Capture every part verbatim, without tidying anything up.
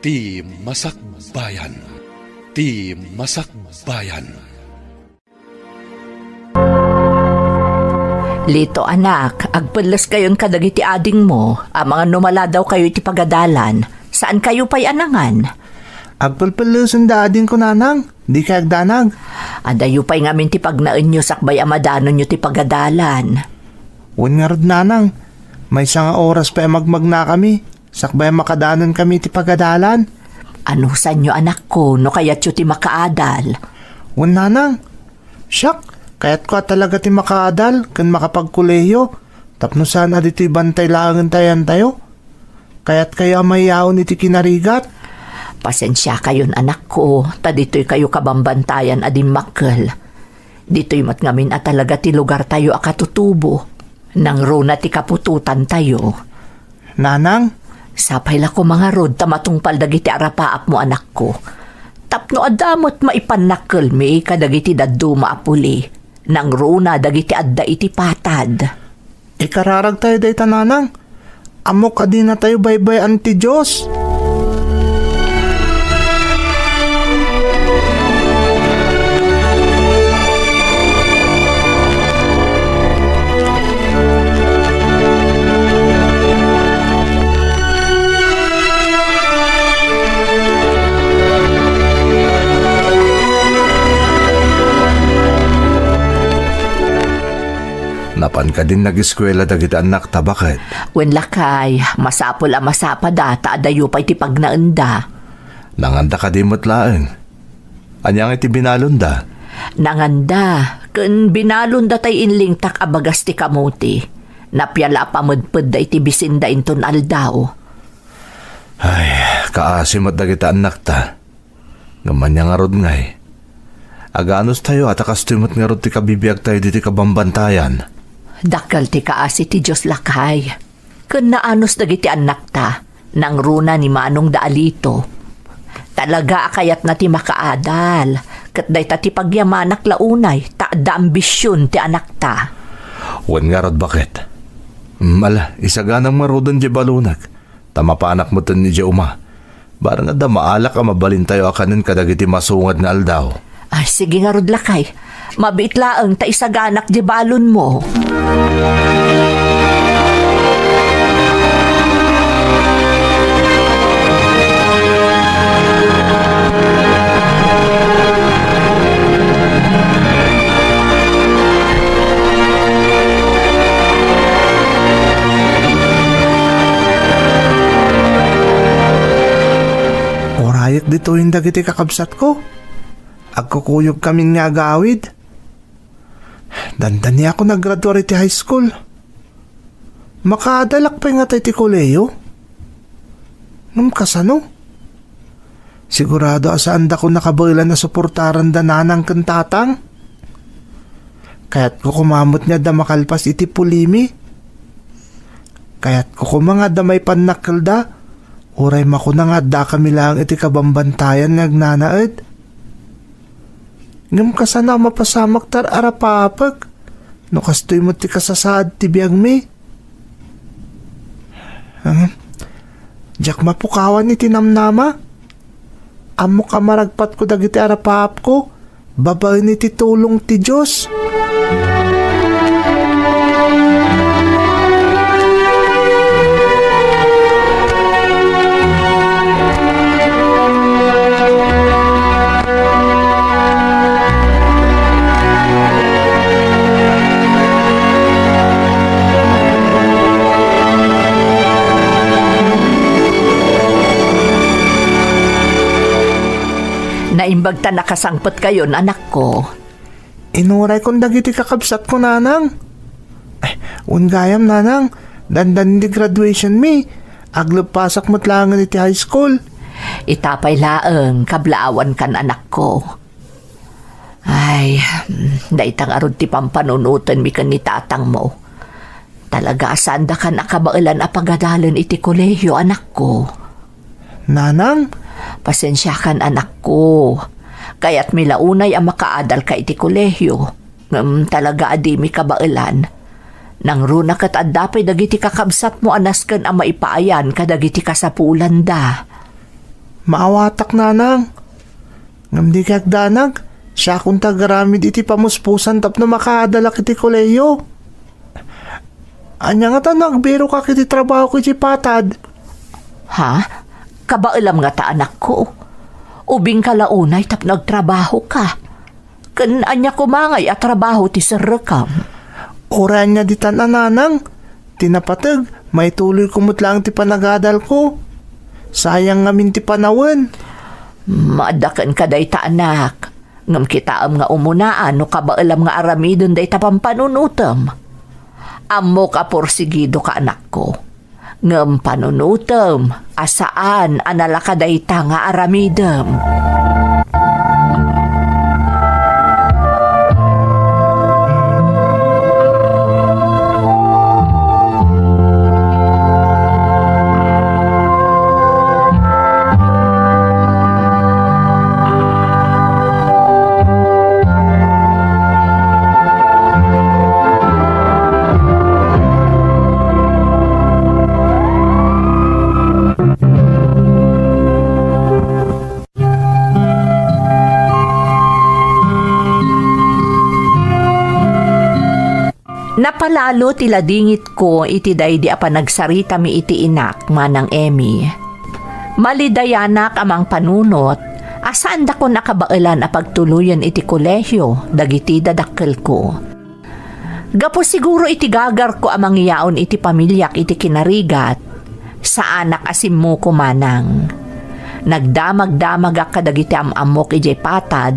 Ti Masakbayan. Ti Masakbayan. Lito, anak, agpelleskayon kadagiti adingmo, amangan no maladawkayo iti pagadalan. Saankayo pay a nangan? Agpelpellesen da adingko, nanang. Dikay agdanag. Adayo pay ngamin ti pagnaenyo sakbay a madanonyo ti pagadalan. Wen ngarud, nanang, maysa nga oras pay a magmagnakami, sakbay a makadanon kami iti pagadalan. Anusanyo, anakko, no kayatyo ti makaadal? Wen, nanang. Siak, kayatko a talaga ti makaadal ken makapagkolehiyo tapno saan a ditoy bantay laengen ti ayantayo. Kayatkayo a mayaon iti kinarigat? Pasensiakayon, anakko, ta ditoykayo kabambantayan a dimmakkel. Ditoy met ngamin a talaga ti lugartayo a katutubo. Nangruna ti kaputotantayo. Nanang? Sapay la koma ngarud ta matungpal dagiti arapaapmo, anakko. Tapno adda met maipannakkelmi kadagiti dadduma a puli. Nangruna dagiti adda iti patad. Ikararagtayo dayta, nanang. Ammok a dinatayo baybay-an ti Dios. Napan kadin nageskuela dagiti annakta, baket? Wen, lakay, masapul a masapada ta adayo pay ti pagnaenda. Nanganda kadi met laeng? Ania nga iti binalonda? Nanganda, ken binalonda tay inlingtak a bagas ti kamote. Napia la a pamedpedda iti bisinda inton aldaw. Ay, kaasi met dagiti annakta. Ngem ania ngarud ngay? Aganustayo a ta kastoy met ngarud ti kabibiagtayo ditoy kabambantayan. Dakkel ti kaasi ti Dios, lakay. Ken naanus dagiti annakta, nangruna ni manongda a Lito. Talaga a kayatna ti makaadal, ket dayta ti pagyamanak la unay ta adda ambision ti anakta. Wen ngarud, baket? Mm, ala, isaganam ngaruden diay balonek, ta mapanak metten idiay uma. Bareng adda maalak a mabalintayo a kanen kadagiti masungad nga aldaw. Ay, sige ngarud, lakay. Mabiit laeng ta isaganak diay balonmo. Urayek ditoyen dagiti kakabsatko. Agkukuyogkamin nga agawid. Dandaniakon a graduar iti high school. Makaadalak pay ngata iti kolehiyo? Ngem kasano? Sigurado a saandakon a kabaelan a suportaran da nanang ken tatang. Kayatko koma met nga adda makalpas iti pulimi. Kayatko koma nga adda maipannakkelda, uray makuna nga addakami laeng iti kabambantayan nga agnanaed. Ngem kasano a mapasamak ti ar-arapapek no kastoy met ti kasasaad ti biagmi? Ngem, diak mapukawan iti namnama. Ammok a maragpatko dagiti arapapko babaen iti tulong ti Dios. Naimbag ta nakasangpetkayon, anakko. Inuraykon dagiti kakabsatko, nanang. Ay, wen gayam, nanang, dandani ti graduation mi. Agleppasak met laengen iti high school. Ita pay laeng, kablaawankan, anakko. Ay, dayta ngarud ti pampanunotenmi ken ni tatangmo. Talaga a saandakan a kabaelan a pagadalen iti kolehiyo, anakko. Nanang? Pasensiakan, anakko. Kayatmi la unay a makaadalka iti kolehiyo. Ngem talaga a dimi kabaelan. Nangruna ket adda pay dagiti kakabsatmo a nasken a maipaayan kadagiti kasapulanda. Maawatak, nanang. Ngem dika agdanag, siakon ti agaramid iti pamuspusan tapno makaadalak iti kolehiyo. Ania ngata no agbirokak iti trabahok iti patad? Ha? Kabaelam ngata, anakko? Ubingka la unay tapno agtrabahoka. Ken ania koma ngay a trabaho ti serrekam? Uray ania ditan a nanang, ti napateg, maituloyko met laeng ti panagadalko. Sayang ngamin ti panawen. Maadda kenka dayta, anak. Ngem kitaem nga umunaan no kabaelam nga aramiden dayta pampanunotem. Ammok a porsigidoka, anakko. Ngem panunotem a saan a nalaka dayta nga aramidem. Napalalo ti ladingitko iti daydi a panagsaritami iti inak, Manang Emmy. Malidayanak a mangpanunot a saandakon a kabaelan a pagtuloyen iti kolehio dagiti dadakkelko. Gapu siguro iti gagarko a mangiyaon iti pamiliak iti kinarigat, saanak a simmuko manang. Nagdamagdamagak kadagiti am-ammok idiay patad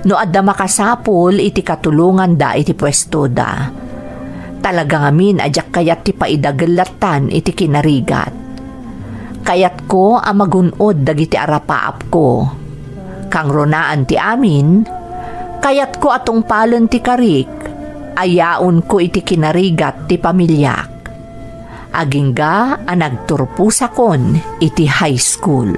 no adda makasapul iti katulonganda iti puestoda. Talaga ngamin a diak kayat ti paidagellattan iti kinarigat. Kayatko a magun-od dagiti arapaapko. Kangrunaan ti amin, kayatko a tungpalen ti karik a yaonko iti kinarigat ti pamiliak. Agingga a nagturposakon iti high school.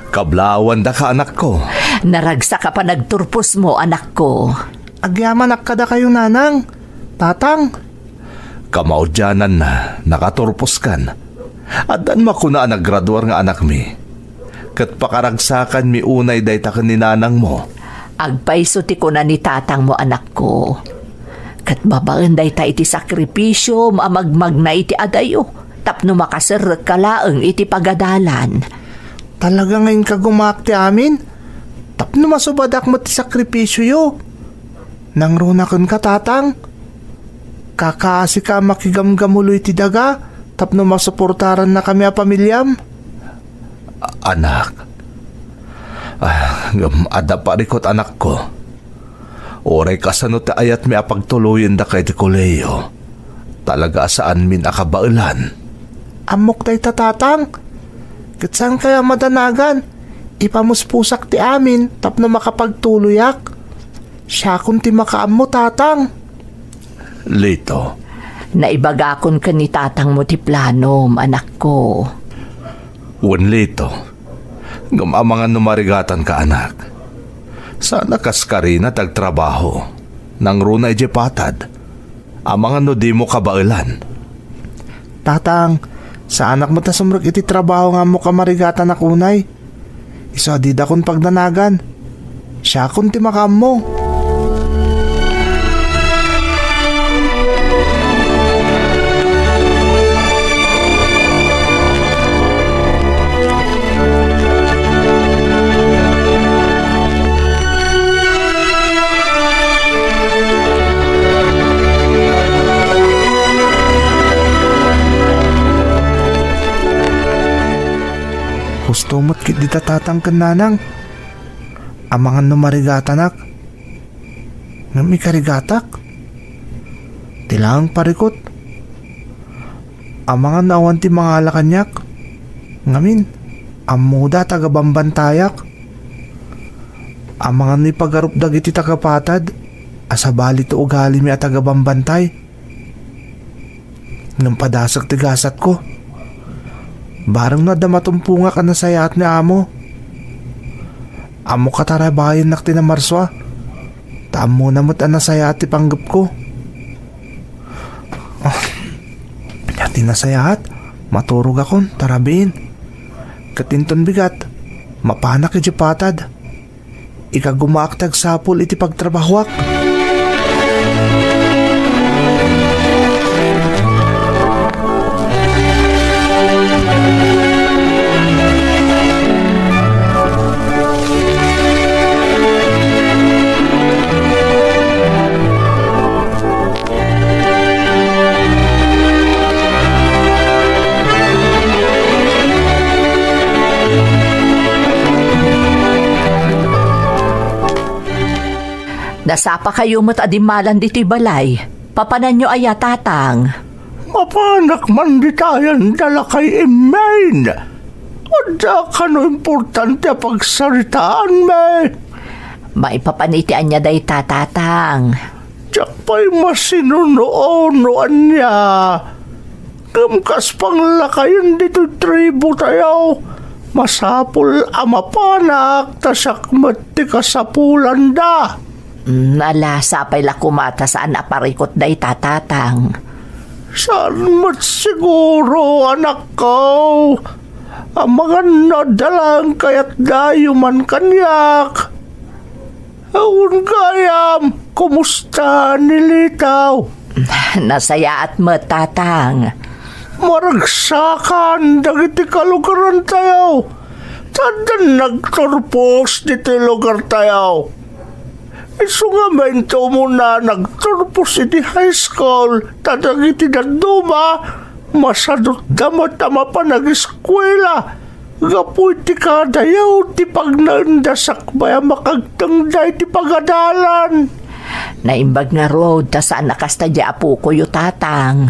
Kablaawandaka, anakko. Naragsak a panagturposmo, anakko. Agyamanak kadakayo, nanang, tatang. Kamaudiananna, nakaturposkan. Addan makuna a naggraduar nga anakmi. Ket pakaragsakanmi unay dayta ken ni nanangmo. Agpayso ti kuna ni tatangmo, anakko. Ket babaen dayta iti sakripisiom a magmagna iti adayo tapno makaserrekka laeng iti pagadalan. Talaga nga inkagumaak ti amin tapno masubadak met ti sakripisioyo. Nangruna kenka, tatang. Kakaasika a makigamgamulo iti daga tapno masuportarannakami a pamiliam. A-, anak. Ah, ngem adda parikut, anakko. Uray kasano ti ayatmi a pagtuloyendaka iti kolehiyo, talaga a saanmin a kabaelan. Ammok dayta, tatang. Ket saankay a madanagan, ipamuspusak ti amin tapno makapagtuloyak. Siakon ti makaammo, tatang. Lito. Naibagakon ken ni tatangmo ti planom, anakko. Wen, Lito. Ngem amangan no marigatanka, anak. Saan a kas Karina ti agtrabaho. Nangruna idiay patad. Amangan no dimo kabaelan. Tatang, saanak met a sumrek iti trabaho nga ammok a marigatanak unay. Isu a didakon pagdanagan. Siakon ti makaammo. Husto met ketdi ta tatang ken nanang. Amangan no marigatanak. Ngem ikarigatak. Ti laeng parikut. Amangan no awan ti mangala kaniak. Ngamin, ammoda a taga-Bambantayak. Amangan no ipagarup dagiti taga-patad a sabali ti ugalimi a taga-Bambantay. Ngem padasek ti gasatko. Bareng no adda matumpongak a nasayaat ni amo. Ammok a tarabayennak ti namarsua. Ta ammona met a nasayaat ti panggepko. Ah, ti nasayaat, maturogakon, tarabien. Ket inton bigat, mapanak idiay patad. Igagumaak ti agsapul iti pagtrabahoak. Nasapakayo met a dimmalan ditoy balay. Papananyo aya, Tatang? Mapanak man ditayen da lakay Immain. Adda kano importante a pagsaritaanmi? Maipapan iti ania dayta, Tatang? Diak pay masinuno no ania. Ngem kas panglakayen ditoy tribu tayo, masapul a mapanak ta siak met ti kasapulanda. Mm, ala, sapay la koma ta saan a parikut dayta, Tatang. Saan met siguro, anakko. Amangan no adda laeng kayatdayo man kaniak. Awan gayam, kumusta ni Litaw? Nasayaat met, Tatang. Maragsakan dagiti kalugarantayo. Ta addan nagturpos ditoy lugartayo. Isu ngamin ti umuna nagturpos iti high school, ta dagiti dadduma, masadutda met a mapan ageskuela. Gapu iti kadayaw ti pagnaenda sakbay a makagtengda iti pagadalan. Naimbag ngarud ta saan a kasta diay apokoyo, Tatang.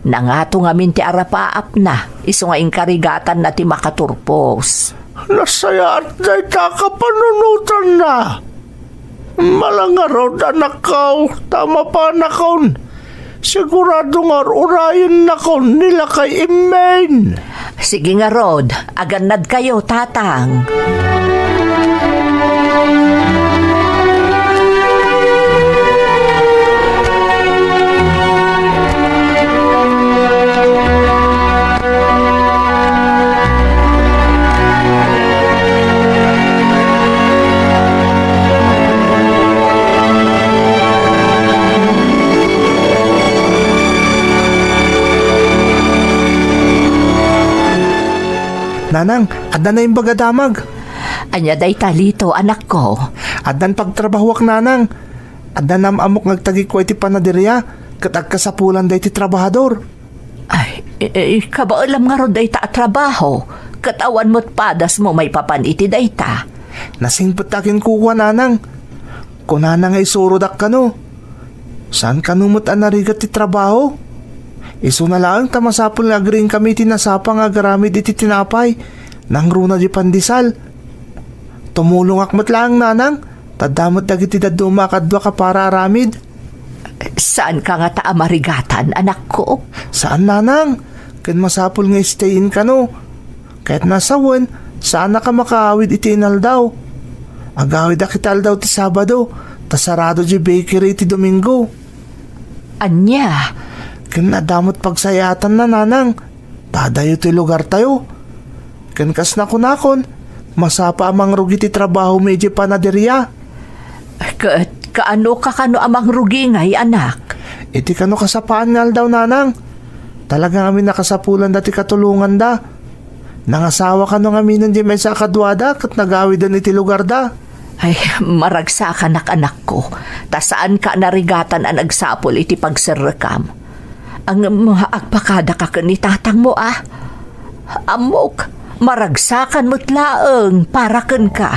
Nangato ngamin ti arapaapna, isu nga inkarigatanna ti makaturpos. Nasayaat dayta a kapanunotanna. Mala ngarud, anakko, ta mapanakon. Sigurado nga ur-urayennakon ni lakay Immain. Sige ngarud, agannadkayo, Tatang. Nanang, adda naimbag a damag. Ania dayta, Lito, anakko? Addan pagtrabahoak, Nanang. Adda nam-ammok nga agtagikua iti panaderia ket agkasapulan daytoy trabahador. Ay, e, e, kabaelam ngarud dayta a trabaho, ket awan met padasmo maipapan iti dayta. Nasingpet ta kenkuana, Nanang. Kunana nga isurodak kano. Saan kano met a narigat ti trabaho? Isuna laeng ta masapul nga agriingkami iti nasapa nga agaramid iti tinapay, nangruna diay pandesal. Tumulongak met laeng, Nanang, ta adda met dagiti dadduma a kaduak a para aramid. Saanka ngata a marigatan, anakko? Saan, Nanang. Ken masapul nga stay in kano. Kayatna a sawen, saanak a makaawid iti inaldaw. Agawidak iti aldaw ti Sabado, ta sarado diay bakery iti Domingo. Ania? Ken adda met pagsayaatanna, Nanang. Ta adayo ti lugartayo. Ken kas nakunakon, masapa a mangrugi ti trabahomi idiay panaderia. Ket kaanoka kano a mangrugi ngay, anak? Iti kano kasapaan nga aldaw, Nanang. Talaga ngamin a kasapulanda ti katulonganda. Nangasawa kano ngaminen diay maysa a kaduada ket nagawiden iti lugarda. Ay, maragsakanak, anakko, ta saanka a narigatan a nagsapul iti pagserrekam. Ngem agpakadaka ken ni tatangmo, a? Ammok, maragsakan met laeng para kenka.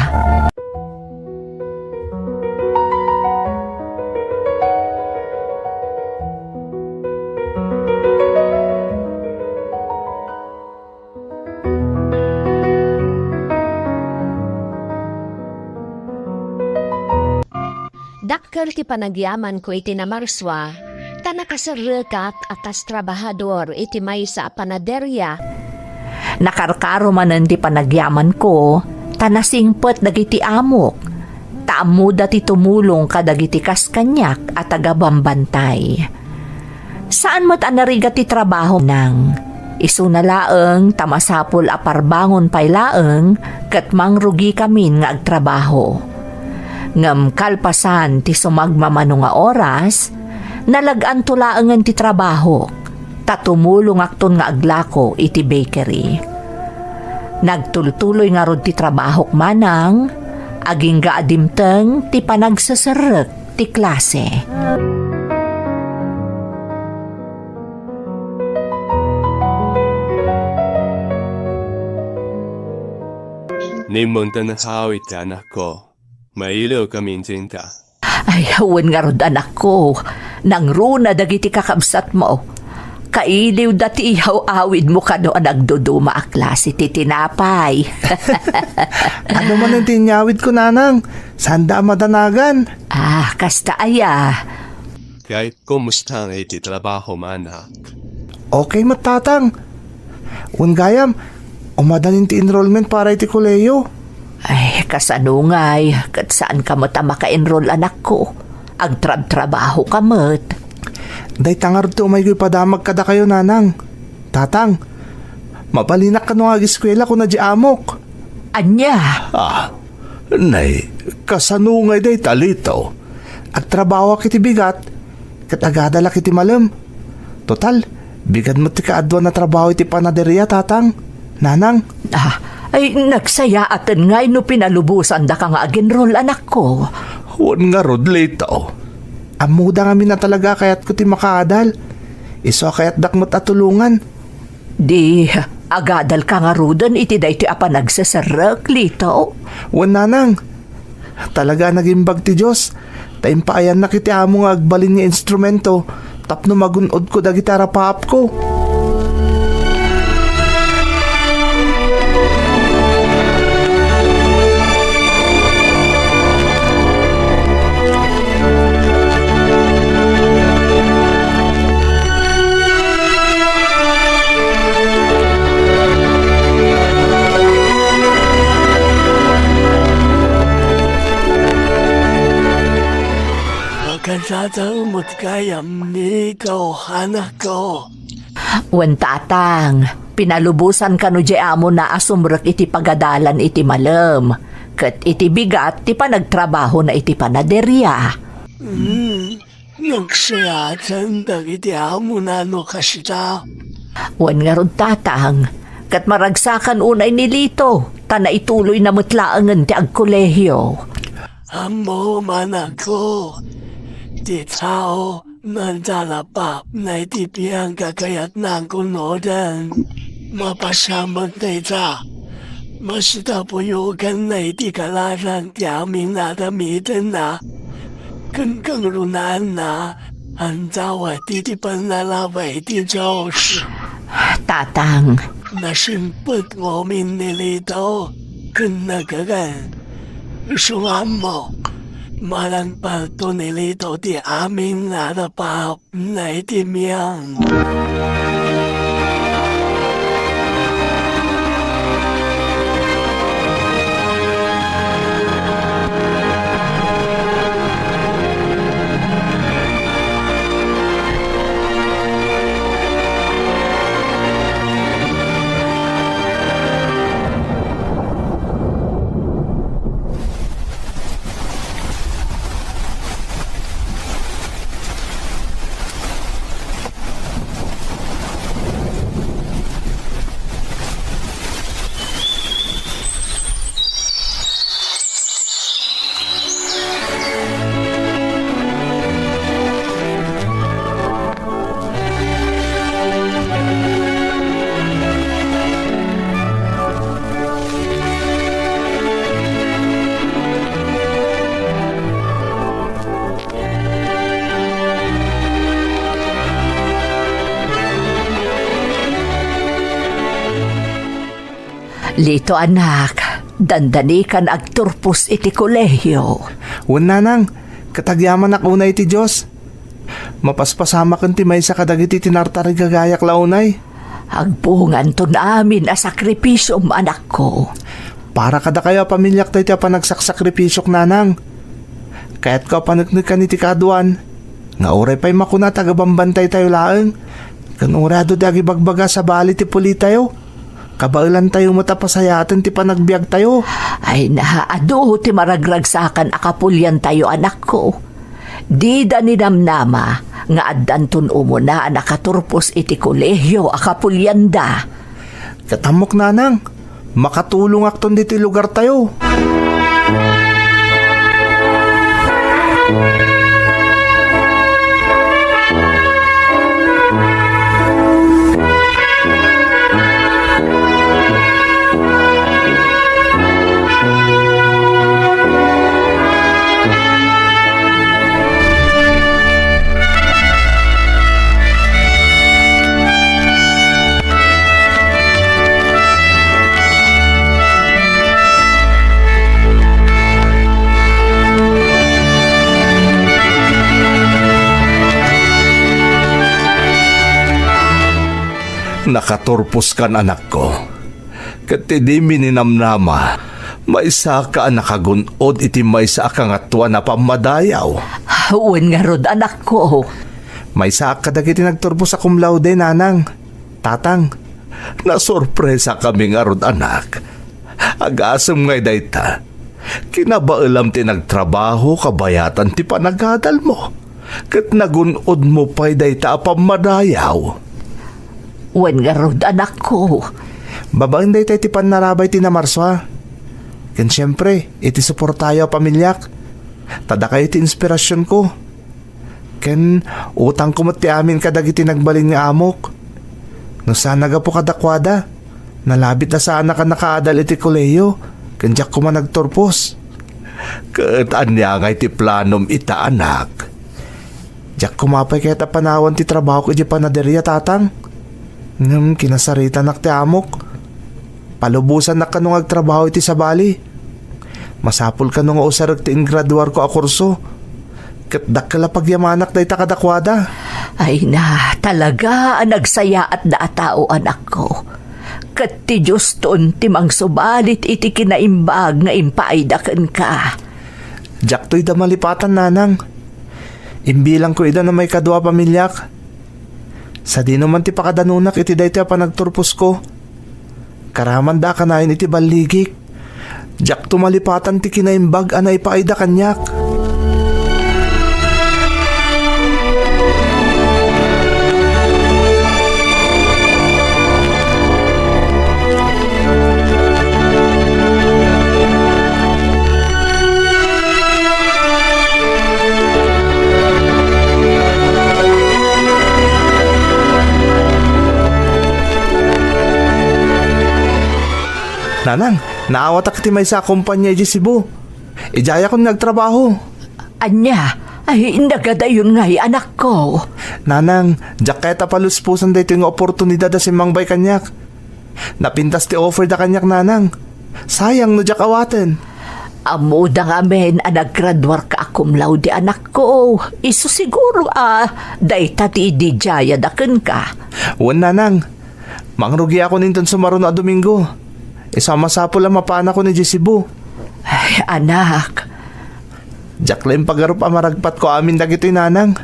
Dakkel ti panagyamanko iti namarsua, ta nakaserrekak a kas trabahador iti maysa a panaderia. Nakarkaro manen ti panagyamanko, ta nasingpet dagiti amok, ta ammoda ti tumulong kadagiti kas kaniak a tagabambantay. Saan met a narigat ti trabaho, Nang. Isuna laeng ta masapul a parbangon pay laeng ket mangrugikamin nga agtrabaho. Ngem kalpasan ti sumagmamano nga oras, nalag-anto laengen ti trabahok, ta tumulongakton nga aglako iti bakery. Nagtultuloy ngarud ti trabahok, Manang, agingga a dimteng ti panagseserrek ti klase. Nimmongta nakawit ti anakko. Mailiwkami intinta. Ay, wen ngarud, anakko. Nangruna dagiti kakabsatmo. Kailiwda ti iyaw-awidmo kano a nagduduma a klase ti tinapay. Adu manen ti inyawidko, Nanang. Saanda a madanagan. Ah, kasta aya. Kay, kumusta nga iti trabaho, anak? Okay met, Tatang. Wen gayam, umadanin ti enrollment para iti kolehiyo. Ay, kasano ngay, ket saanka met a maka-enroll, anakko? Agtrabtrabahoka met. Dayta ngarud ti umayko ipadamag kadakayo, Nanang. Tatang, mabalinak kano nga ageskuela, kuna di amok. Ania? Ah, nay, kasano ngay dayta, Lito? Agtrabahoak iti bigat, ket agadalak iti malem. Total, bigat met ti kaaduan a trabaho iti panaderia, Tatang, Nanang. Ah, ay, nagsayaaten ngay no pinalubosandaka nga agenrol, anakko. Wen ngarud, Lito. Ammoda ngamin a talaga a kayatko ti makaadal. Isu a kayatdak met a tulongan. Di, agadalka ngaruden iti daytoy a panagseserrek, Lito? Wen, Nanang. Talaga a nagimbag ti Dios, ta impaayannak iti amo nga agbalin nga instrumento tapno magun-odko dagiti arapaapko. Makasatang met gayam, Lito, anakko. Wen, Tatang, pinalubosan kano di amona a sumrek iti pagadalan iti malem, ket iti bigat ti panagtrabahona iti panaderia. Mm. Nagsayaaten dagiti amona no kasita. Wen ngarud, Tatang, ket maragsakan unay ni Lito, ta naituloyna met laengen ti agkolehiyo. Ammom, anakko, ti tao nagdalapapna iti biang kakayatna a kunoden. Mapasamak dayta. Basta puyoganna iti kaladan ti amin a damitenna, ken kangrunaanna, andawat iti pannalabay ti Dios. Tatang. Nasingpet ngamin ni Lito ken nagagan. Isu nga ammo, malangpalto ni Lito ti amin a napap. Nay ti miang. Lito, anak, dandanikan agturpos iti kolehiyo. Wen, Nanang, ket agyamanak unay iti Dios. Mapaspasamaken ti maysa kadagiti tinartarigagayak la unay. Agpunganton amin a sakripisiom, anakko. Para kadakayo a pamiliak daytoy a panagsaksakripisio, nanang. Kayatko a paneknekan iti kaaduan nga uray pay makuna ti agabambantaytayo laeng, ken uray adu ti agibagbaga a sabali ti pulitayo, kabaelantayo met a pasayaten ti panagbiagtayo. Ay na, adu ti maragragsakan a kapuliantayo, anakko. Dida ninamnama nga addanton umuna a nakaturpos iti kolehio a kapulianda. Ket ammok, nanang, makatulongakton ditoy lugartayo. Nakaturposkan, anakko. Ket ti dimi ninamnama, maysaka a nakagun-od iti maysa a kangatoan a pammadayaw. Wen ngarud, anakko. Maysaak kadagiti nagturpos a cum laude, nanang. Tatang, nasurpresakami ngarud, anak. Agasem ngay dayta. Kinabaelam ti nagtrabaho kabayatan ti panagadalmo, ket nagun-odmo pay dayta a pammadayaw. Wen ngarud, anakko. Babaen dayta iti pannarabay ti Namarsua. Ken siempre, iti suportayo a pamiliak. Ta dakayo ti inspirasionko. Ken utangko met ti amin kadagiti nagbalin nga amok. No saan a gapu kadakuada, nalabit a saanak a nakaadal iti kolehiyo, ken diak koma nagturpos. Ket ania ngay ti planom ita, anak? Diak koma pay kayat a panawan ti trabahok idiay panaderia, tatang. Ngem kinasaritanak ti amok. Palubosannak kano nga agtrabaho iti sabali. Masapul kano nga usarek ti ingraduarko a kurso. Ket dakkel a pagyamanak dayta kadakuada. Ay na, talaga a nagsayaatda a tao, anakko. Ket ti Dioston ti mangsubalit iti kinaimbag nga impaayda kenka. Diakto ida malipatan, nanang. Imbilangko ida no maikadua a pamiliak. Sadino man ti pakadanunak iti daytoy a panagturposko, karamanda a kanayon iti balligik. Diakto malipatan ti kinaimbag a naipaayda kaniak. Nanang, naawatak ti maysa a kompania idiay Cebu. Idiayakon nga agtrabaho. Ania? Ay, nagadayon ngay, anakko. Nanang, diak kayat a palusposan daytoy nga oportunidad a simmangbay kaniak. Napintas ti offer da kaniak, nanang. Sayang no diak awaten. Ammoda ngamin a naggraduarka a cum laude, anakko. Isu siguro a dayta ti ididiayada kenka. Wen, nanang. Mangrugiakon inton sumaruno a Domingo. Isu a masapul a mapanakon idiay Cebu. Ay, anak. Diak la impagarup a maragpatko amin dagitoy, nanang.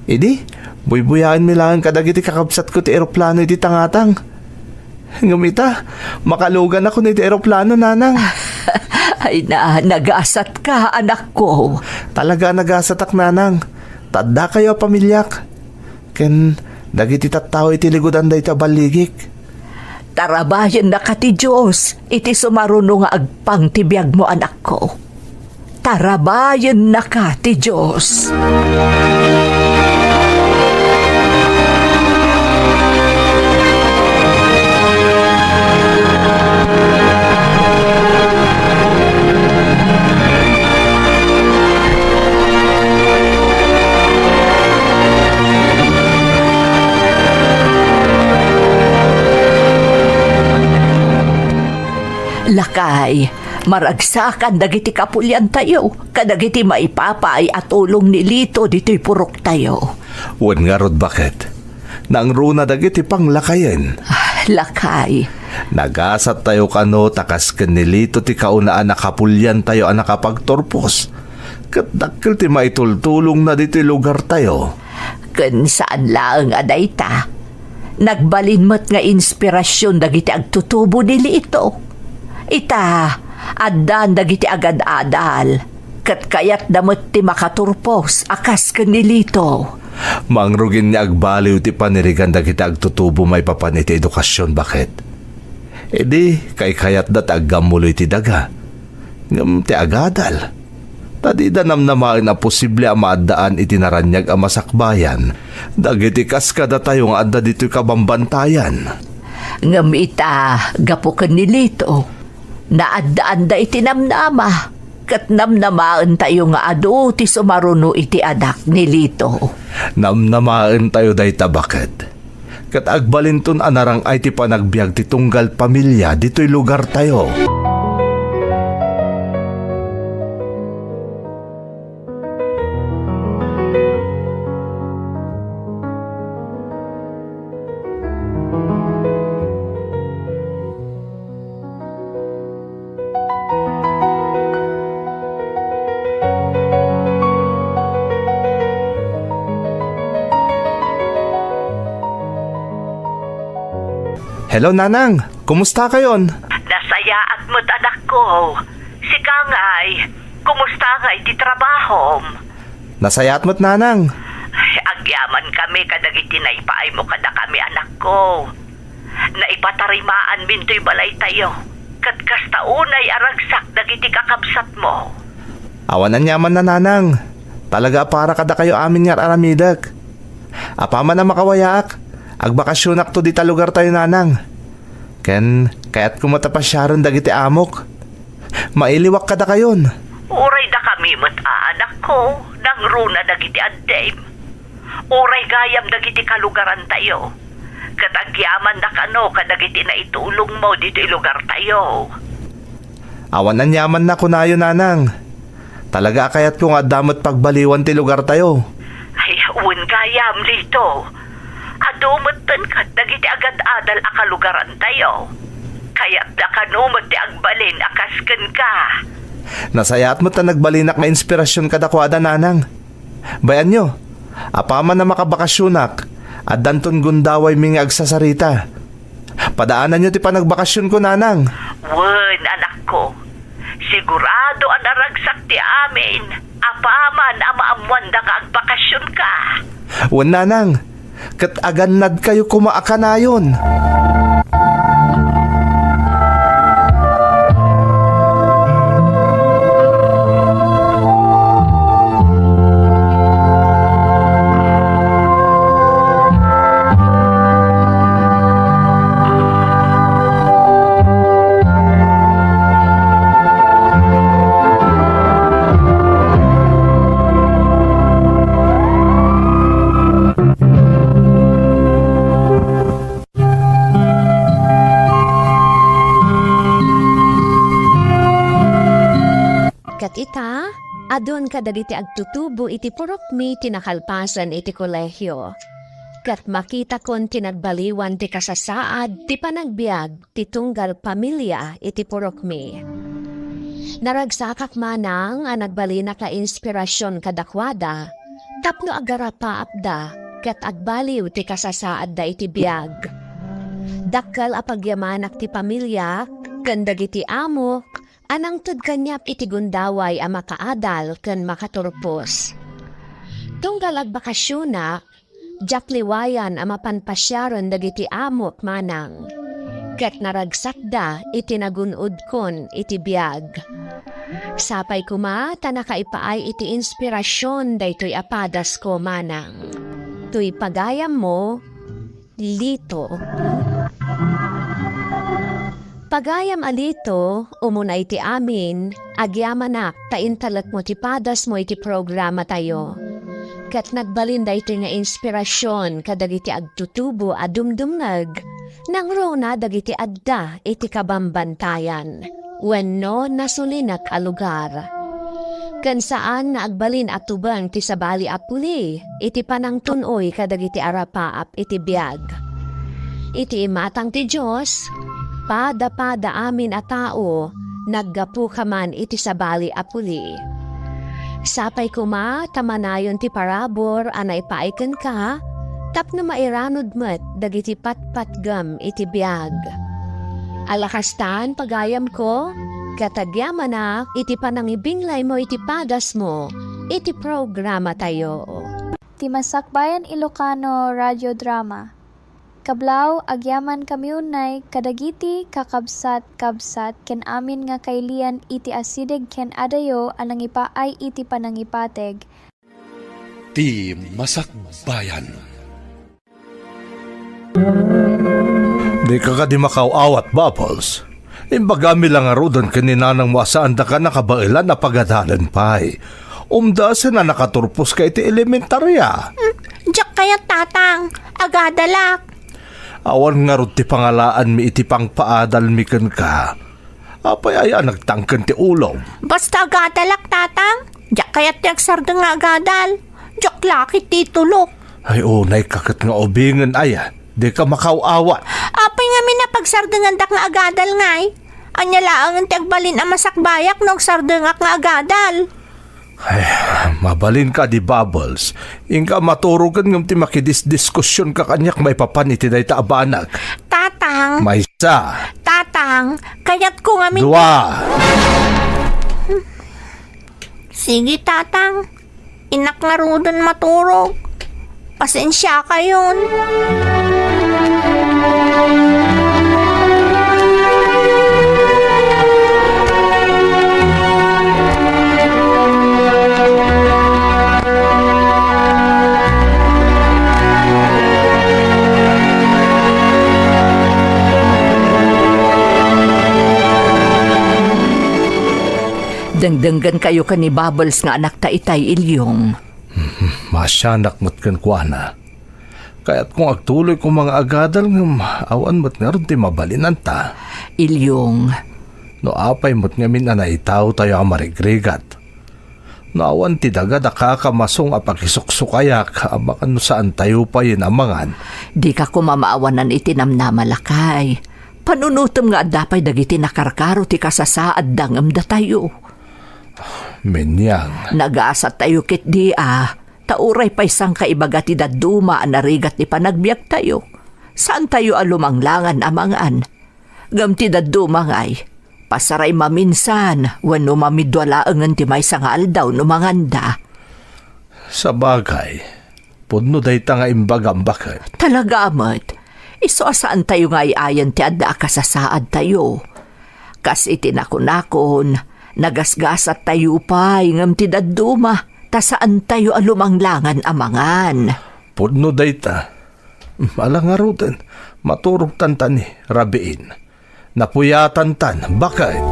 Idi, buybuyaenmi laeng kadagiti kakabsatko ti eroplano iti tangatang. Ngem ita, makaluganakon iti eroplano, nanang. Ay na, nagasatka, anakko. Talaga a nagasatak, nanang. Ta addakayo a pamiliak. Ken dagiti tattao iti ligudan dayta a balligik. Tarabayennaka ti Dios iti sumaruno nga agpang ti biagmo, anakko. Tarabayennaka ti Dios. Lakay, maragsakan dagiti kapuliantayo kadagiti maipapaay a tulong ni Lito ditoy puroktayo. Wen ngarud, baket. Nangruna dagiti panglakayen. Ah, lakay. Nagasattayo kano ta kas ken ni Lito ti kaunaan a kapuliantayo a nakapagturpos. Ket dakkel ti maitultulongna ditoy lugartayo. Ken saan laeng a dayta. Nagbalin met nga inspirasyon dagiti agtutubo ni Lito. Ita, addan dagiti agad-adal. Ket kayatda met ti makaturpos a kas ken ni Lito. Mangrugin nga agbaliw ti panirigan dagiti agtutubo maipapan iti edukasyon, baket. Idi, kaykayatda ti aggammulo iti daga. Ngem ti agadal, ta dida namnamaen a posible a maaddaan iti naraniag a masakbayan dagiti kas kadatayo nga adda ditoy kabambantayan. Ngem ita, gapu ken ni Lito, naaddaanda iti namnama, ket namnamaentayo nga adu ti sumaruno iti adak ni Lito. Namnamaentayo dayta, baket. Ket agbalinton a narang-ay ti panagbiag ti tunggal pamilia ditoy lugartayo. Hello, Nanang. Kumusta kayon? Nasayaat met, anakko. Sika ngay, kumusta nga iti trabahom? Nasayaat met, Nanang. Ay, agyaman kami kadagiti naipaaymo kadakami, anakko. Naipatarimaanmintoy balaytayo, ket kasta unay a ragsak dagiti kakabsatmo. Awan aniamanna, Nanang. Talaga a para kadakayo amin nga ar-aramidek. Apaman a makawayaak, agbakasionakto dita lugartayo, Nanang. Ken kayatko met a pasiaren dagiti amok. Mailiwak kadakayon. Uray dakami met a anakko, nangruna dagiti addim. Uray gayam dagiti kalugarantayo, ket agyamanda kano kadagiti naitulongmo ditoy lugartayo. Awan aniamanna kunayo, Nanang. Talaga a kayatko nga adda met pagbaliwan ti lugartayo. Ay, wen gayam, Lito. Adu metten kadagiti agad-adal a kalugarantayo. Kayatda kano met ti agbalin a kas kenka. Nasayaat met ta nagbalinak nga inspirasyon kadakuada, Nanang. Bay-anyo, apaman a makabakasionak, addanton gundawaymi nga agsasarita. Padaananyo ti panagbakasionko, Nanang. Wen, anakko. Sigurado a naragsak ti amin, apaman a maammoanda nga agbakasionka. Wen, Nanang. Ket agannadkayo koma a kanayon. Ket ita, adun kadagiti agtutubo iti purokmi ti nakalpasan iti kolehio. Ket makitakon ti nagbaliwan ti kasasaad ti panagbiag ti tunggal pamilia iti purokmi. Naragsakak manang a nagbalinak nga inspirasyon kadakuada tapno agarapaapda ket agbaliw ti kasasaadda iti biag. Dakkel a pagyamanak ti pamiliak ken dagiti amok a nangted kaniak iti gundaway a makaadal ken makaturpos. Tunggal agbakasionak, diak liwayan a mapan pasiaren dagiti amok manang, ket naragsakda iti nagun-odkon iti biag. Sapay koma ta nakaipaay iti inspirasyon daytoy a padasko manang. Toy pagayammo, Lito. Pagayam a Lito, umuna iti amin, agyamanak ta intalekmo ti padasmo iti programatayo. Ket nagbalin daytoy nga inspirasyon kadagiti agtutubo a dumdumngeg, nangruna dagiti adda iti kabambantayan wenno nasulinek a lugar. Ken saan nga agbalin a tubeng ti sabali a puli iti panangtun-oy kadagiti arapaap iti biag. Iti imatang ti Dios, pada-pada amin a tao naggapuka man iti sabali a puli. Sapay koma ta manayon ti parabur a naipaay kenka tapno mairanod met dagiti patpatgem iti biag. Ala kastan, pagayamko, ket agyamanak iti panangibinglaymo iti padasmo iti programatayo. Ti Masakbayan Ilocano Radio Drama. Kablaw, agyamankami unay kadagiti kakabsat-kabsat ken amin nga kailian iti asideg ken adayo a nangipaay iti panangipateg. Ti Masakbayan. Dika kadi makaw-awat, Bubbles. Imbagami la ngaruden ken ni nanangmo a saandaka a nakabaelan a pagadalen pay. Umdasen a nakaturposka iti elementarya. Hmm, diak kayat, Tatang. Agadalak. Awan ngarud ti pangalaanmi iti pangpaadalmi kenka. Apay aya a nagtangken ti ulom? Basta agadalak, Tatang. Diak kayat ti agsardeng nga agadal. Diak lakit ti itulok. Ay, unayka ket nga ubingen aya. Dika makaw-awat. Apay ngamin a pagsardengandak nga agadal ngay? Ania laengen ti agbalin a masakbayak no agsardengak nga agadal? Ay, mabalinka di, Bubbles. Inka maturogen ngem ti makidisdiskusionka kaniak maipapan iti dayta a banag. Tatang. Maysa. Tatang, kayatko ngamin. Dua. Sige, Tatang. Innak ngaruden maturog. Pasensiakayon. Dengdenggenkayo ken ni Bubbles nga anakta itay, Ilyong. Maasianak met kenkuana. Kayatko nga agtuloy koma nga agadal ngem awan met ngarud ti mabalinanta. Ilyong. No apay met ngamin a naitaotayo a marigrigat. No awan ti daga, dakaka masong a pakisuksukayak, amangan no saantayo payen a mangan. Dika koma maawanan iti namnama, lakay. Panunotem nga adda pay dagiti nakarkaro ti kasasaadda ngem datayo. Menyang. Nagasattayo ketdi a, ta uray pay sangkaibaga ti dadduma a narigat ti panagbiagtayo. Saantayo a lumanglangan a mangan. Ngem ti dadduma ngay, pasaray maminsan wenno mamidua laengen ti maysa nga aldaw no manganda. Sabagay, pudno dayta nga imbagam, baket. Talaga met, isu a saantayo nga ay-ayan ti adda a kasasaadtayo. Kas iti nakunakon, nagasgasattayo pay ngem ti dadduma, ta saantayo a lumanglangan a mangan. Pudno dayta. Ala ngaruden, maturogtantani, rabiin. Napuyatantan, baket.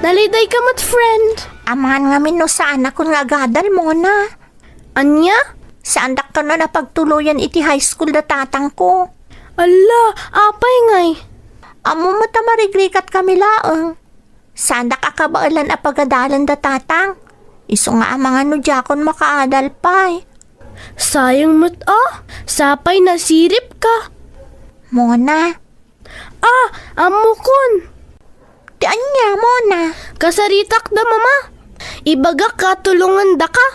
Nalidayka met, friend. Amangan ngamin no saanakon nga agadal, Mona. Ania? Saandak kano a pagtuloyan iti high school da tatangko. Alla, apay ngay? Ammo met a marigrigat kami laeng. Saandak a kabaelan a pagadalen da tatang. Isu nga amangan no diakon makaadal pay. Sayang met a, sapay nasiripka. Mona, Ah, ammokon. Ti ania, Mona? Kasaritak da Mama. Ibagak a tulongandaka.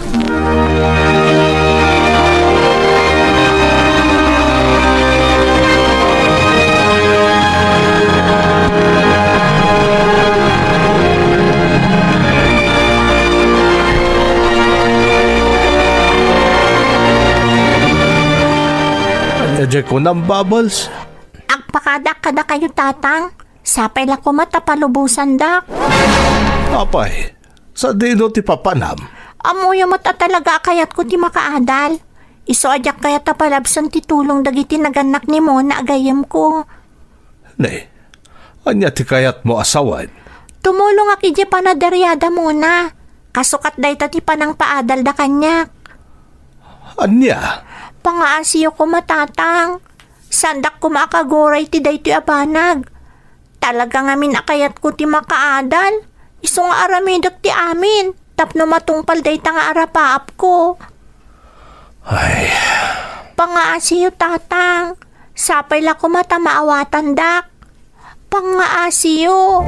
Ania diay kunam, Bubbles? Agpakadak kadakayo, Tatang. Sapay la koma ta palubosandak. Apay, sadino ti papanam? Ammoyo met a talaga a kayatko ti makaadal. Isu a diak kayat a palabsen ti tulong dagiti nagannak ni Mona a gayyemko. Ne, ania ti kayatmo a sawen? Tumulongak idiay panaderiada, Mona. Kasukat dayta ti panangpaadalda kaniak. Ania? Pangaasiyo koma, Tatang. Saandak koma a kaguray ti daytoy a banag. Talaga ngamin a kayatko ti makaadal. Isu nga aramidek ti amin tapno matungpal dayta nga arapaapko. Ay. Pangaasiyo, Tatang. Sapay la koma ta maawatandak. Pangaasiyo.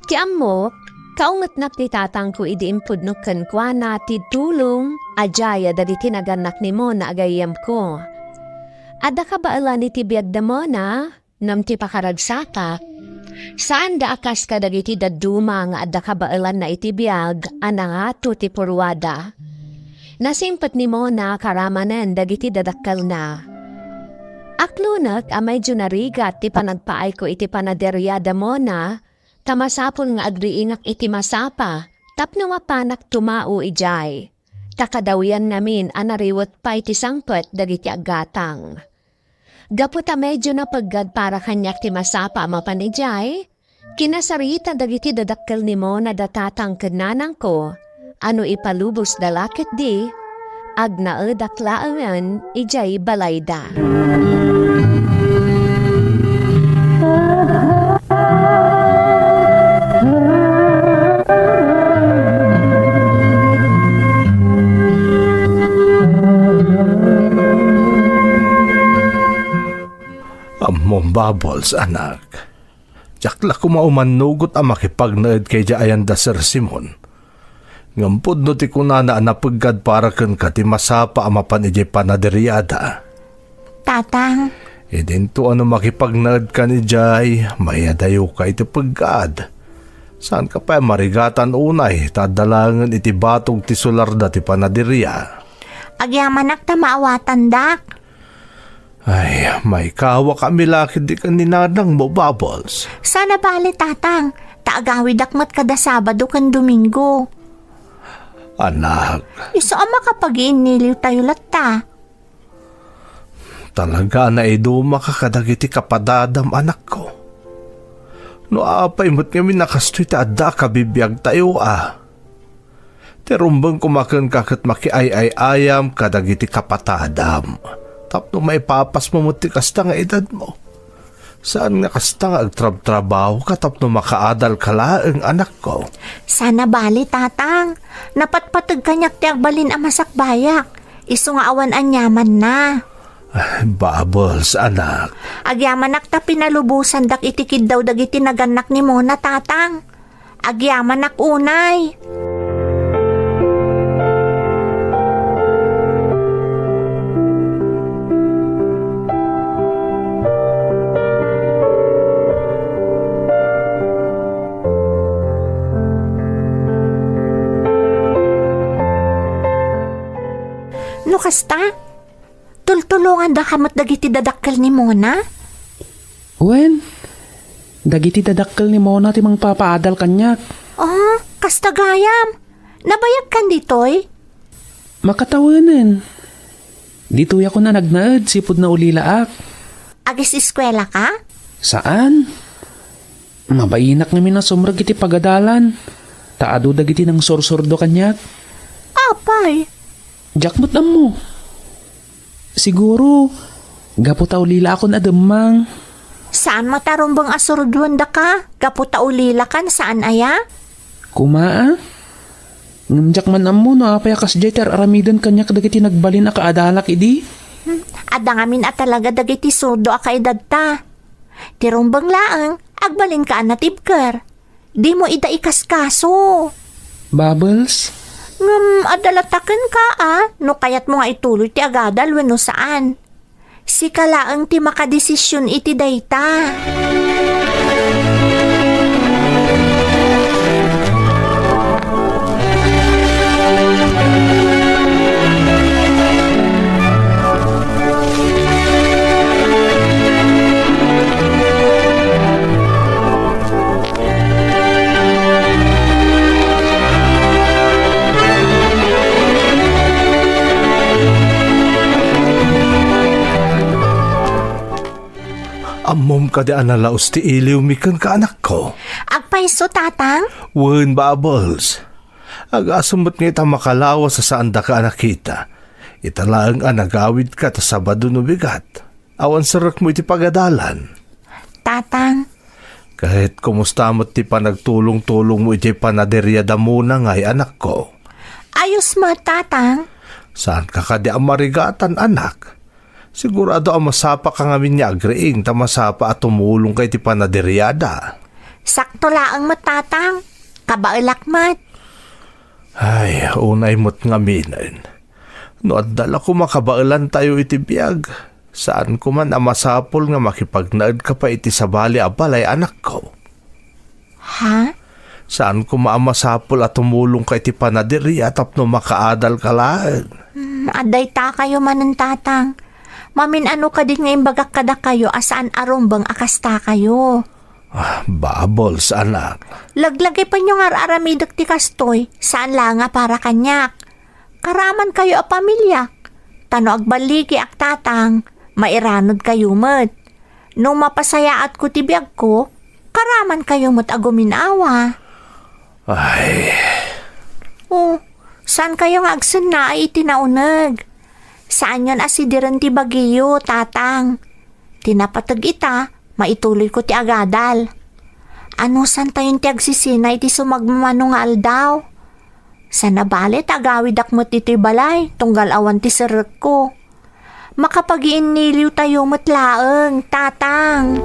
Ti ammok, kaungetnak ti tatangko idi impudno kenkuana ti tulong a diay dagiti nagannak ni Mona a gayyemko. Adda kabaelan iti biag da Mona, ngem ti pakaragsatak, saanda a kas kadagiti dadduma nga adda kabaelanna iti biag a nangato ti purruada. Nasimpet ni Mona karamanen dagiti dadakkelna. Aklunek a medyo narigat ti panagpaayko iti panaderia da Mona, ta masapul nga agriingak iti masapa tapno mapanak tumao idiay, ta kadawian ngamin a nariwet pay ti sangpet dagiti aggatang. Gapu ta medyo napeggad para kaniak ti masapa a mapan idiay, kinasarita dagiti dadakkel ni Mona da tatang ken nanangko a no ipalubosda la ketdi, agnaedak laengen idiay balayda. Ammom, Bubbles, anak. Diak la koma umannugot a makipagnaed kay diay ayan da Sir Simon. Ngem pudno ti kunana a napeggad para kenka ti masapa a mapan idiay panaderiada. Tatang. Idinto a no makipagnaedkan idiay, mayadayoka iti peggad. Saanka pay a marigatan unay, ta adda laengen iti batog ti sularda ti panaderia. Agyamanak ta maawatandak. Ay, maikawak a milakid di ken ni nanangmo, Bubbles. Saan a bale, Tatang, ta agawidak met kada Sabado ken Domingo. Anak. Isu a makapagiinniliw tayo latta. Talaga a naidumaka kadagiti kapadadam, anakko. No apay met ngamin a kastoy ti adda a kabibiag tayo, a. Ti rumbeng koma kenka ket makiay-ay-ayam kadagiti kapadadam. Tapno maipapasmo met ti kasta nga edadmo. Saan nga kasta nga agtrabtrabahoka tapno makaadalka laeng, anakko. Saan a bale, Tatang. Napatpateg kaniak ti agbalin a masakbayak. Isu nga awan aniamanna. Ay, Bubbles, anak. Agyamanak ta pinalubosandak iti kiddaw dagiti nagannak ni Mona, Tatang. Agyamanak unay. No kasta, tultulongandaka met dagiti dadakkel ni Mona? Wen, dagiti dadakkel ni Mona ti mangpapaadal kaniak. Ah, kasta gayam. Nabayagkan ditoy? Makatawenen. Ditoyakon a nagnaed, sipud naulilaak. Agis-eskuelaka? Saan. Mabainak ngamin a sumrek iti pagadalan, ta adu dagiti nangsursurdo kaniak. Apay? Diak met ammo. Siguro, gapu ta ulilaakon a demmang. Saan met a rumbeng a surduendaka, gapu ta ulilakan, saan aya? Koma, a? Ngem diak man ammo no apay a kasdiay ti ar-aramiden kaniak dagiti nagbalin a kaadalak idi. Hmm, adda ngamin a talaga dagiti surdo a kaedadta. Ti rumbeng laeng, agbalinka a natibker. Dimo ida ikaskaso. Bubbles? Ngem adda latta kenka a, no kayatmo nga ituloy ti agadal wenno saan. Sika laeng ti makadesision iti dayta. Ammom kadi a nalaus ti iliwmi kenka, anakko? Agpayso, Tatang? Wen, Bubbles. Agasem met nga ita makalawas a saandaka a nakita. Ita laeng a nagawidka ta Sabado no bigat. Awan serrekmo iti pagadalan. Tatang. Ket kumusta met ti panagtulong-tulongmo iti panaderia da Mona ngay, anakko? Ayos met, Tatang. Saanka kadi a marigatan, anak? Sigurado a masapaka ngamin nga agriing ta masapa a tumulongka iti panaderiada. Sakto laeng met, Tatang. Kabaelak met. Ay, unay met ngaminen. No adda la koma kabaelantayo iti biag, saanko man a masapul nga makipagnaedka pay iti sabali a balay, anakko. Ha? Saan koma a masapul a tumulongka iti panaderia tapno makaadalka laeng? Hmm, adda itakayo manen, Tatang. Mamin-ano kadi nga imbagak kadakayo a saan a rumbeng a kastakayo? Ah, Bubbles, anak. Laglagipenyo nga ar-aramidek ti kastoy, saan la nga para kaniak. Karamankayo a pamiliak. Ta no agballigiak, Tatang, mairanudkayo met. No mapasayaatko ti biagko, karamankayo met a guminawa. Ay. Oh, saankayo nga agsennaay iti nauneg? Saanyon a sidiren ti bagiyo, Tatang. Ti napateg ita, maituloyko ti agadal. Anusantayon ti agsisina iti sumagmamano nga aldaw? Saan a bale ta agawidak met ditoy balay, tunggal awan ti serrekko. Makapagiinniliwtayo met laeng, Tatang.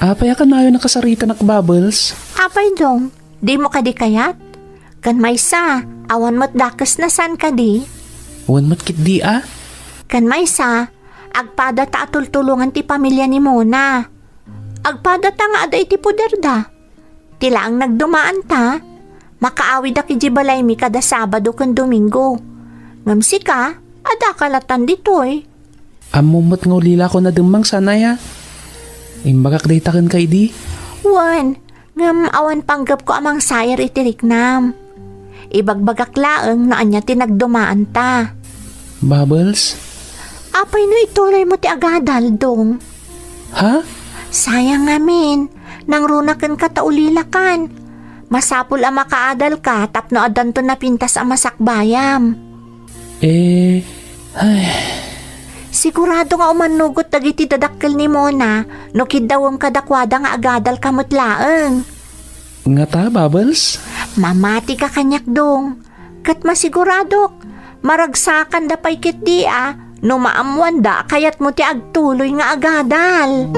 Apay a kanayon a kasaritanak, Bubbles? Apay, Dong, dimo kadi kayat? Ken maysa, awan met dakesna, saan kadi? Wen met ketdi a. Ken maysa, agpadata a tultulongan ti pamilia ni Mona. Agpadata nga adda iti poderda. Ti laeng nagdumaanta, makaawidak idiay balaymi kada Sabado ken Domingo. Ngem sika, addaka latan ditoy. Ammom met nga ulilakon a demmang, saan aya? Imbagak dayta kenka idi? Wen, ngem awan panggepko a mangsair iti riknam. Ibagbagak laeng no ania ti nagdumaanta. Bubbles? Apay no ituloymo ti agadal, Dong? Ha? Sayang ngamin, nangruna kenka ta ulilakan. Masapul a makaadalka tapno addanto napintas a masakbayam. Eh, ay. Sigurado nga umannugot dagiti dadakkel ni Mona no kiddawem kadakuada nga agadalka met laeng. Ngata, Bubbles? Mamatika kaniak, Dong. Ket masiguradok, maragsakanda pay ketdi a no maammoanda a kayatmo ti agtuloy nga agadal.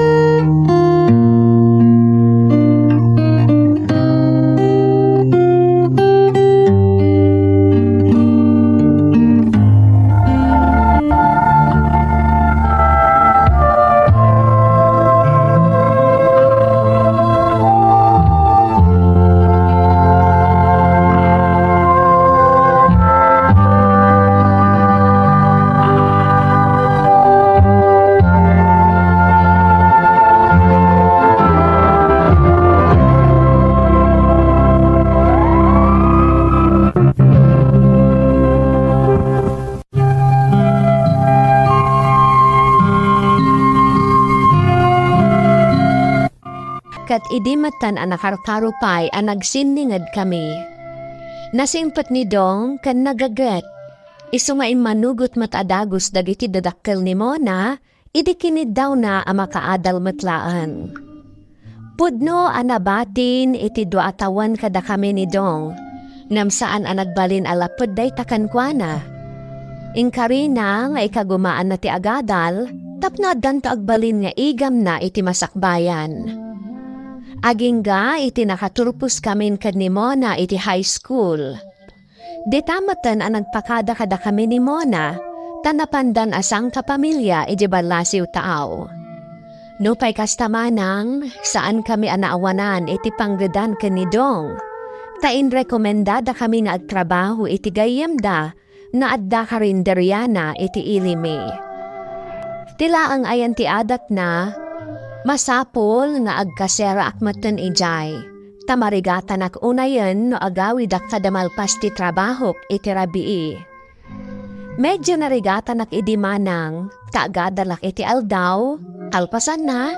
Ket idi metten a nakarkaro pay a nagsinningedkami, nasingpet ni Dong ken nagaget. Isu nga immanugot met a dagus dagiti dadakkel ni Mona, idi kiniddawna a makaadal met laeng. Pudno a nabatin iti dua a tawen kadakami ni Dong, ngem saan a nagbalin a laped dayta kenkuana. Inkarina nga ikagumaanna ti agadal tapno addanto agbalin nga igamna iti masakbayan. Agingga iti nakaturposkamin ken ni Mona iti high school. Dita metten a nagpakada kadakami ni Mona, ta napandan a sangkapamilya iti ballasiw taaw. Nupay kasta manang, saankami a naawanan iti panggedan ken ni Dong, ta inrekomendadakami nga agtrabaho iti gayyemda nga adda karinderiana iti ili mi. Ti laeng ayan ti adatna, masapul nga agkaseraak metten idiay, ta marigatanak unayen no agawidak kada malpas ti trabahok iti rabii. Medio narigatanak idi manang, ta agadalak iti aldaw, kalpasanna,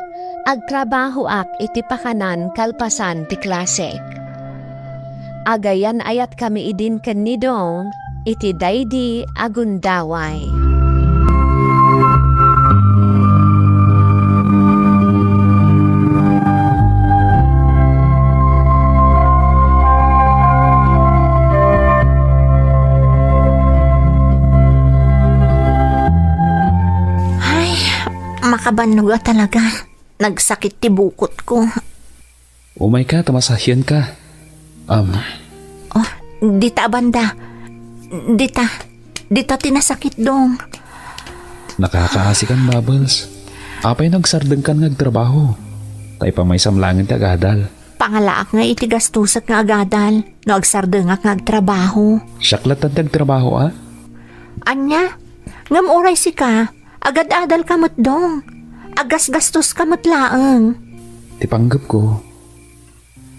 agtrabahoak iti pakanan kalpasan ti klasek. Agayan-ayatkami idin ken ni Dong iti daydi a gundaway. Ay, makabannog a talaga. Nagsakit ti bukotko. Umayka, ta masahienka. Am. Oh, dita a banda. Dita. Dita ti nasakit, Dong. Nakakaasikan, Bubbles. Apay no agsardengkan nga agtrabaho? Ta ipamaysam laengen ti agadal. Pangalaak nga iti gastosek nga agadal no agsardengak nga agtrabaho. Siak latta ti agtrabaho, a? Ania? Ngem uray sika, agad-adalka met, Dong. Aggasgastoska met laeng. Ti panggepko,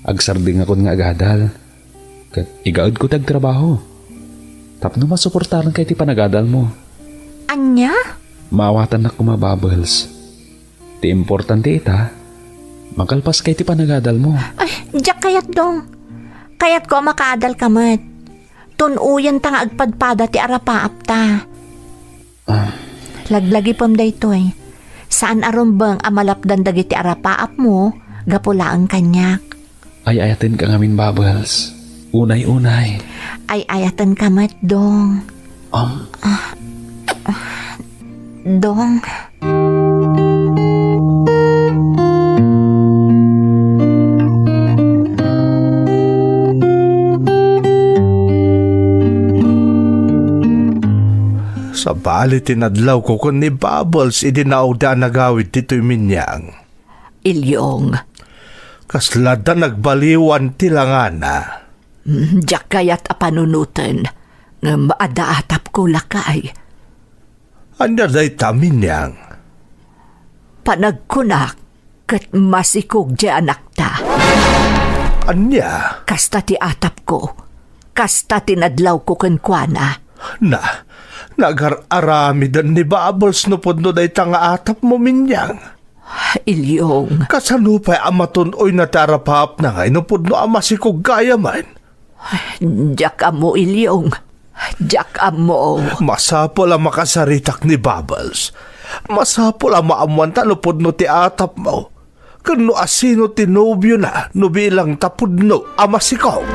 agsardengakon nga agadal. Ket igaedko ti agtrabaho tapno masuportaranka iti panagadalmo. Ania? Maawatannak koma, Bubbles. Ti importante ita, makalpaska iti panagadalmo. Ay, diak kayat, Dong. Kayatko a makaadalka met. Tun-oyenta nga agpadpada ti arapaapta. Ah. Laglagipem daytoy. Saan a rumbeng a malapdan dagiti arapaapmo gapu laeng kaniak. Ay-ayatenka ngamin, Bubbles. Unay-unay. Ay-ayatenka met, Dong. Um. Ah, ah, Dong. Sabali ti nadlawko ken ni Bubbles idi naawda a nagawid ditoy Minyang. Ilyong. Kasla da nagbaliwan ti langana. Mm, diak kayat a panunoten, ngem adda atapko, lakay. Ania dayta, Minyang? Panagkunak ket masikog ti anakta. Ania? Kasta ti atapko. Kasta ti nadlawko kenkuana. Na, nagar-aramiden ni Bubbles no pudno dayta nga atapmo, Minyang. Ilyong. Kasano pay a matun-oyna ti arapaapna ngay no pudno a masikog gayamen? Diak ammo, Ilyong. Diak ammo. Masapul a makasaritak ni Bubbles. Masapul a maammuanta no pudno ti atapmo. Ken no asino ti nobiona no bilang ta pudno a masikog.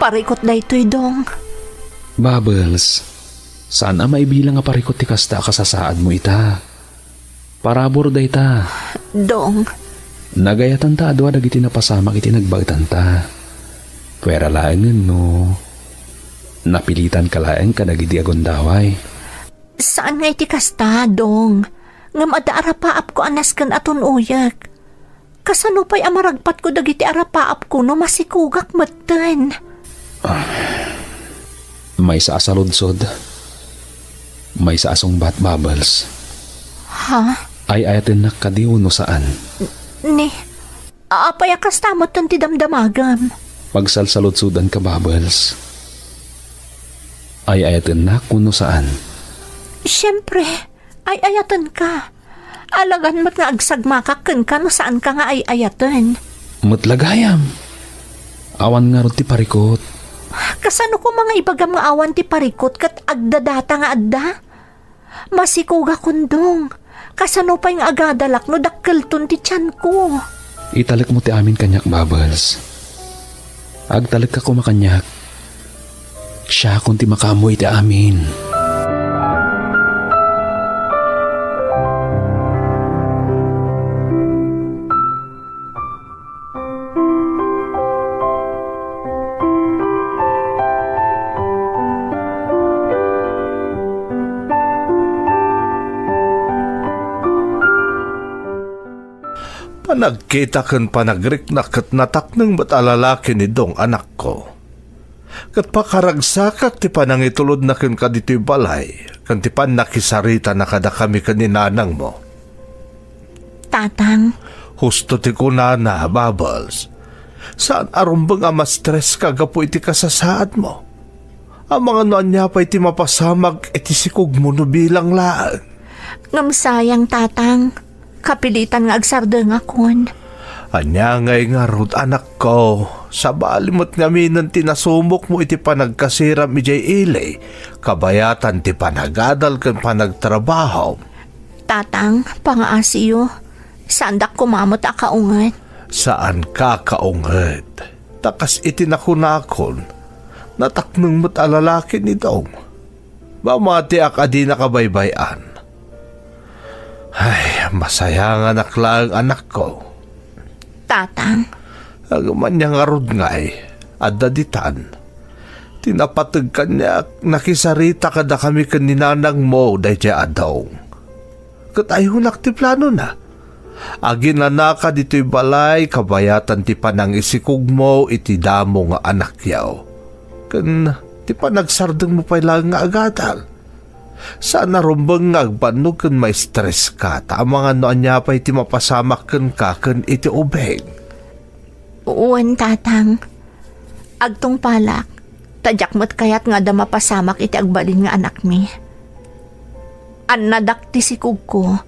Parikut daytoy, Dong. Bubbles, saan a maibilang a parikut ti kasta a kasasaadmo ita. Parabur dayta. Dong. Nagayatanta a dua dagiti napasamak iti nagbaetanta. Puera laengen no napilitanka laeng kadagidi a gundaway. Saan nga iti kasta, Dong. Ngem adda arapaapko a nasken a tun-oyek. Kasano pay a maragpatko dagiti arapaapko no masikogak metten? Ah, maysa a saludsod. Maysa a sungbat, Bubbles. Ha? Ay-ayatennak kadi wenno saan? Ni, apay a kasta metten ti damdamagam? Pagsalsaludsodanka, Bubbles. Ay-ayatennak wenno saan? Siempre, ay-ayatenka. Alagan met nga agsagmakak kenka no saanka nga ay-ayaten. Met la gayam. Awan ngarud ti parikut. Kasano koma nga ibagam nga awan ti parikut ket agdadata nga adda? Masikogakon, Dong. Kasano pay nga agadalak no dakkelton ti tianko? Italekmo ti amin kaniak, Bubbles. Agtalekka koma kaniak. Siakon ti makaammo iti amin. Panagkita ken panagriknak ket natakneng met a lalaki ni Dong, anakko. Ket pakaragsakak ti panangitulodna kenka ditoy balay ken ti pannakisaritana kadakami ken ni nanangmo. Tatang. Husto ti kunana, Bubbles. Saan a rumbeng a ma-stress ka gapu iti kasasaadmo. Amangan no ania pay ti mapasamak iti sikogmo no bilang laeng. Ngem sayang, Tatang. Kapilitan nga agsardengakon. Ania ngay ngarud, anakko? Sabali met ngaminen ti nasumokmo iti panagkasiram idiay ili, kabayatan ti panagadal ken panagtrabaho. Tatang, pangaasiyo. Saandak koma met a kaunget. Saanka kaunget. Ta kas iti nakunakon, natakneng met a lalaki ni Dong. Mamatiak a dinaka baybay-an. Ay, masayanganak laeng, anakko. Tatang. Ngem ania ngarud ngay, adda ditan. Ti napateg kaniak, nakisarita kadakami ken ni nanangmo daydiay a Dong. Ket ayonak ti planona. Aginanaka ditoy balay kabayatan ti panangisikogmo iti damo nga anakyo. Ken ti panagsardengmo pay laeng nga agadal. Saan a rumbeng nga agbannog ken maistreska, ta amangan no ania pay ti mapasamak kenka ken iti ubing. Wen, Tatang. Agtungpalak, ta diak met kayat nga adda mapasamak iti agbalin nga anakmi. Annadak ti sikogko,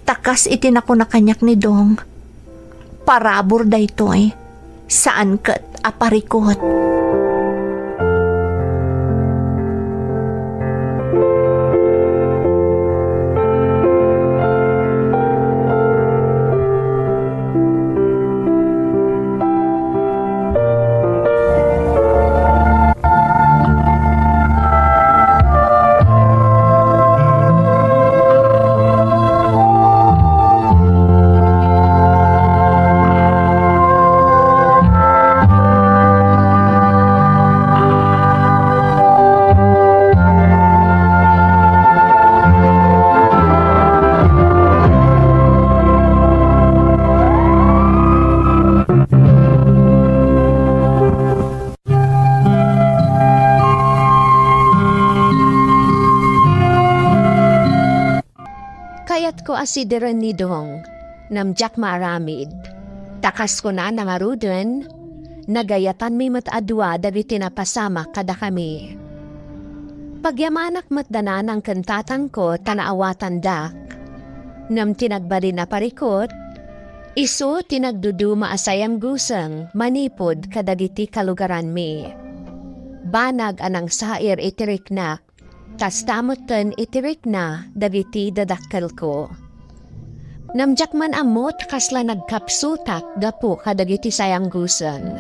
ta kas iti nakuna kaniak ni Dong, parabur daytoy, saan ket a parikut. Kayatko a sideren ni Dong, ngem diak maaramid. Ta kas kunana ngaruden, nagayatanmi met a dua dagiti napasamak kadakami. Pagyamanak met da nanang ken tatangko ta naawatandak. Ngem ti nagbalin a parikut, isu ti nagduduma a sayangguseng manipud kadagiti kalugaranmi. Banag a nangsair iti riknak, kasta metten iti rikna dagiti dadakkelko. Ngem diak man ammo ta kasla nagkapsutak gapu kadagiti sayangguseng.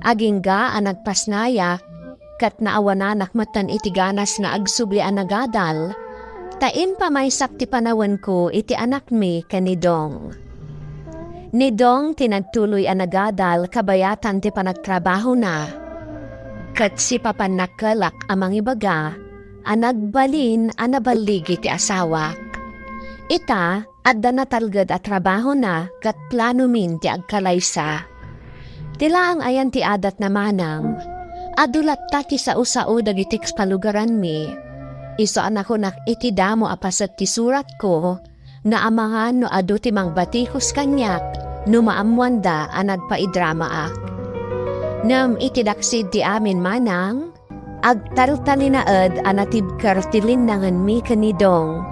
Agingga a nagpasnayak, ket naawananak metten iti ganas nga agsubli a nagadal, ta impamaysak ti panawenko iti anakmi ken ni Dong. Ni Dong ti nagtuloy a nagadal kabayatan ti panagtrabahona, ket sipapan nakkelak a mangibaga a nagbalin a naballigi ti asawak. Ita, adda natalged a trabahona ket planomin ti agkalaysa. Ti laeng ayan ti adatna manang, adu latta ti sao-sao dagiti kalugaranmi. Isu a nakunak iti damo a paset ti suratko, Naamangan no adu ti mangbatikos kaniak no maammoanda a nagpaidramaak. Ngem iti daksid ti amin manang, agtaltalinaed a natibker ti linnangenmi ken ni Dong.